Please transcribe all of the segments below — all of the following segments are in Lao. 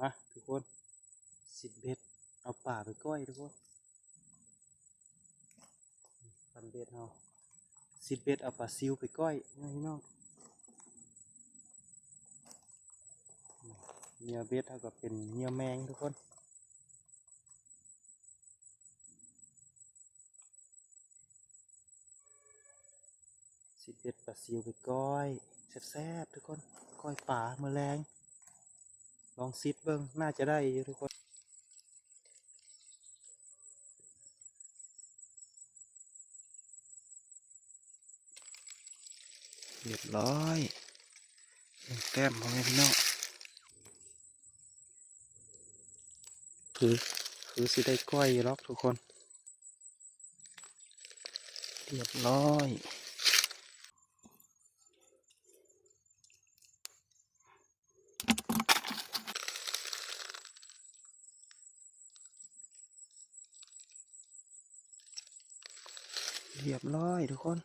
ມາທຸກຄົນ ຊິດເບັດເອົາປາໄປກ້ອຍທຸກຄົນ. ຄັນເບັດເຮົາ ຊິດເບັດເອົາປາຊິວໄປກ້ອຍນະພີ່ນ້ອງ. ເຫຍື່ອເບັດເຮົາກໍເປັນເຫຍື່ອແມງທຸກຄົນ. ຊິດເບັດປາຊິວໄປກ້ອຍແຊບໆທຸກຄົນ. ກ້ອຍປາມື້ແລງ ລອງຊິດເບິ່ງ ໜ້າຈະໄດ້ຢູ່ທຸກຄົນ. ຮຽບຮ້ອຍ ໜຶ່ງແຕ້ມ ພໍ່ແມ່ພີ່ນ້ອງ. ຄື ຄືຊິໄດ້ກ້ອຍຢູ່ດອກທຸກຄົນ. ຮຽບຮ້ອຍ ຮຽບຮ້ອຍທຸກຄົນ.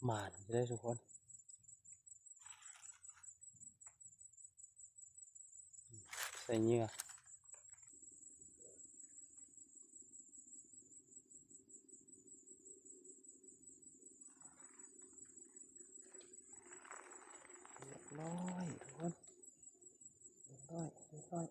ໝານຢູ່ເດ້ທຸກຄົນ. ໃສ່ເຫຍື່ອ ຮຽບຮ້ອຍທຸກຄົນ ຮຽບຮ້ອຍ ຮຽບຮ້ອຍ.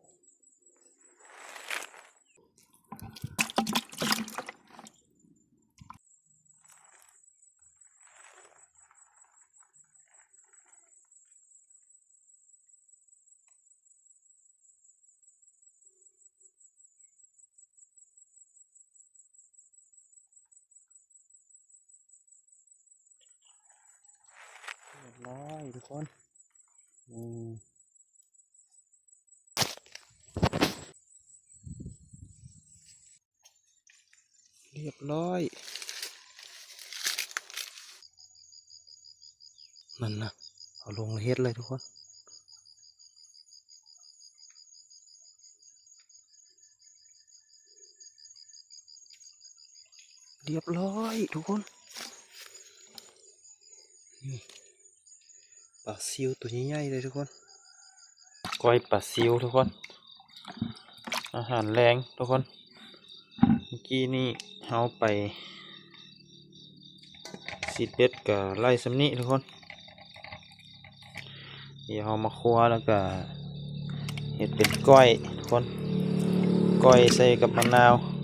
ຮຽບຮ້ອຍທຸກຄົນ. ອືມ ຮຽບຮ້ອຍ ນັ້ນນະ ເອົາລົງເຮັດເລີຍທຸກຄົນ. ຮຽບຮ້ອຍທຸກຄົນ. ນີ້ ປາຊິວຕົວໃຫຍ່ໆເລີຍທຸກຄົນ. ກ້ອຍປາຊິວທຸກຄົນ ອາຫານແລງທຸກຄົນ. ເມື່ອກີ້ນີ້ເຮົາໄປຊິດເບັດກະໄດ້ສ່ຳນີ້ທຸກຄົນ. ດຽວເຮົາມາຄົວແລ້ວກະເຮັດເປັນກ້ອຍທຸກຄົນ ກ້ອຍໃສ່ກັບມະນາວ.